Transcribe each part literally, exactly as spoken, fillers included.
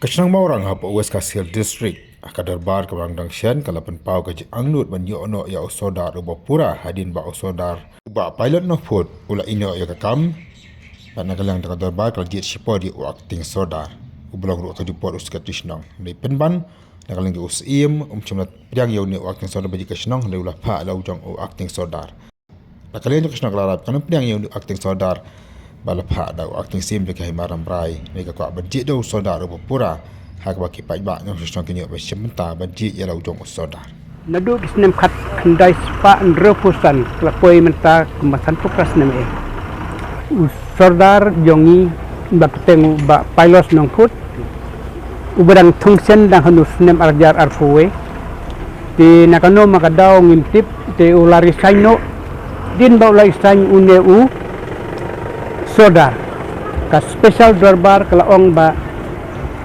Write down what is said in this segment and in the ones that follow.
Ka shnong Mawrang hapoh West Khasi Hills District, ha ka dorbar kaba dang dang shen, ka la pynpaw ka jingangnud ban ïoh noh ïa u sordar uba pura hadien ba u sordar u Bah Pilot Nongphut u la ïehnoh ïa ka kam. Bad na ka liang jong ka dorbar ka la jied shipor ïa u acting sordar uba long ruh ha kajuh ka por u secretary shnong. Hynrei pynban na ka liang jong u Syiem, um shym la pdiang ïa une u acting sordar ba jied ka shnong, hynrei u la phah da u jong u acting sordar. Na ka liang jong ka shnong ka la rai ba kan ym pdiang ïa une u acting sordar ba la phah da u acting Syiem jong ka hima Rambrai. Hynrei ka kwah ban jied da u sordar uba pura, ha kaba ki paidbah jong ka shnong ki ïoh ban shim bynta ban jied ïa la u jong u sordar. Naduh ki snem khatkhyndai spah hynriewphew san ka la poi mynta kumba sanphew phra snem eh. U sordar jong ngi ba kyrteng u Bah Pilot Nongphut, uba dang thung shen dang ha une u snem ar hajar arphew wei. Te na kano ma ka daw ngim tip, te u la resign noh. Hadien ba u la resign une u sordar, ka special dorbar ka la ong ba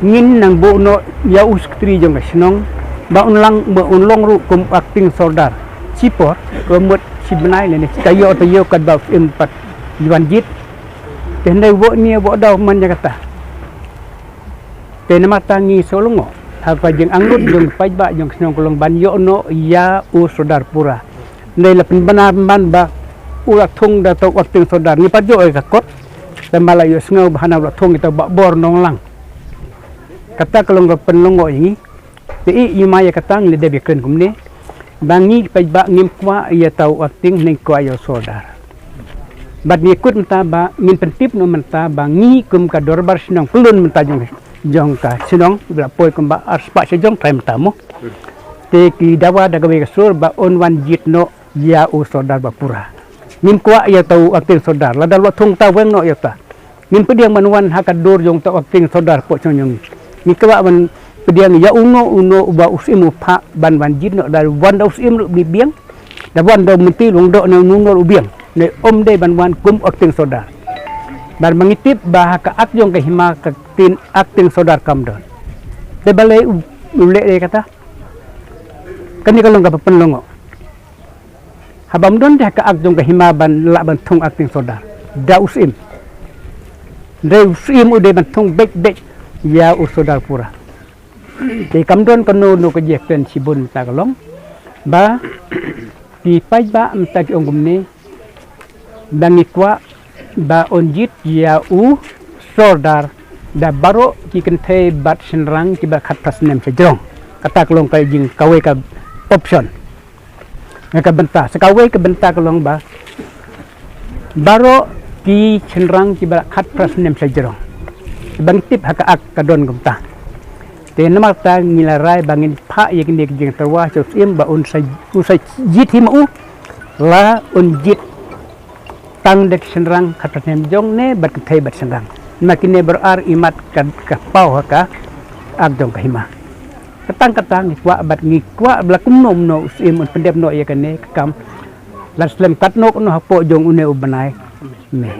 ngin nang buh noh ïa u secretary jong ka shnong, ba un lang, ba un long ruh kum acting sordar shipor, ka mut shi bnai lane shi taïew taïew katba u Syiem pat wan jied. Te hynrei u Bah, une u Bah daw man ïa kata. Te namar kata ngi shu lyngngoh ha ka jingangnud jong ki paidbah jong ka shnong ka long ban ïoh noh ïa u sordar pura. Hynrei la pynbna pynban ba u la thung da uta u acting sordar. Ngi pat ïoh ïa ka kot, te ma la ïohsngew ba hana u la thung ïa uta u Bah Bor Nonglang. Kata ka long ka pynlyngngoh ïa ngi. Te i, i ma ïa kata ngi la dep ïakren kumne ba ngi paidbah ngim kwah ïa uta u acting, ngi kwah ïa u sordar. Bad ngi kut mynta ba ngin pyntip noh mynta ba ngi kum ka dorbar shnong kyllon mynta jong, jong ka shnong, ba la poi kumba ar spah shajrong trai mynta mo. Te ki dawa da kawei ka sur ba un wan jied noh ïa u sordar ba pura. Ngim kwah ïa uta u acting sordar, lada u la thung te weng noh ïa uta. Ngim pdiang ban wan ha ka dur jong uta u acting sordar hapoh shnong jong ngi. Ngi kwah ban pdiang ïa uno uno uba u Syiem u phah ban wan jied noh, da wan da u Syiem ruh u biang, da wan da u Myntri Lyngdoh ne uno uno ruh u biang. Ne ym dei ban wan kum acting sordar. Bad ma ngi tip ba ha ka Act jong ka hima ka ktien acting sordar kam don. Te balei u, u leh ïa kata? Kane ka long kaba pynlyngngoh. Haba ym don de ha ka Act jong ka hima ban lah ban thung acting sordar da u Syiem. Hynrei u Syiem u dei ban thung beit beit ïa u sordar pura. Te kam don kano kano ka jingkren shibun, mynta ka long ba ki paidbah mynta ki ong kumne, ba ngi kwah ba un jied ïa u sordar da baroh ki kynthei bad shynrang kiba khatphra snem shajrong. Kata ka long ka jing kawei ka option. Nga ka bynta, sa kawei ka bynta ka long ba baroh ki shynrang kiba khatphra snem shajrong. Ba ngi tip ha ka Act ka don kumta. Te namar kata ngi la rai ba ngin phah ïa kine ki jingtyrwa sha u Syiem ba un sa, un sa jied hi ma u, la un jied tang da ki shynrang khatphra snem shajrong ne bad kynthei bad shynrang. Namar kine baroh ar i mat ka, ka paw ha ka Act jong ka hima. Katang katang ngi kwah, bad ngi kwah ba la kumno kumno u Syiem un pyndep noh ïa kane ka kam. Lada slem katno katno hapoh jong une u bnai. Me.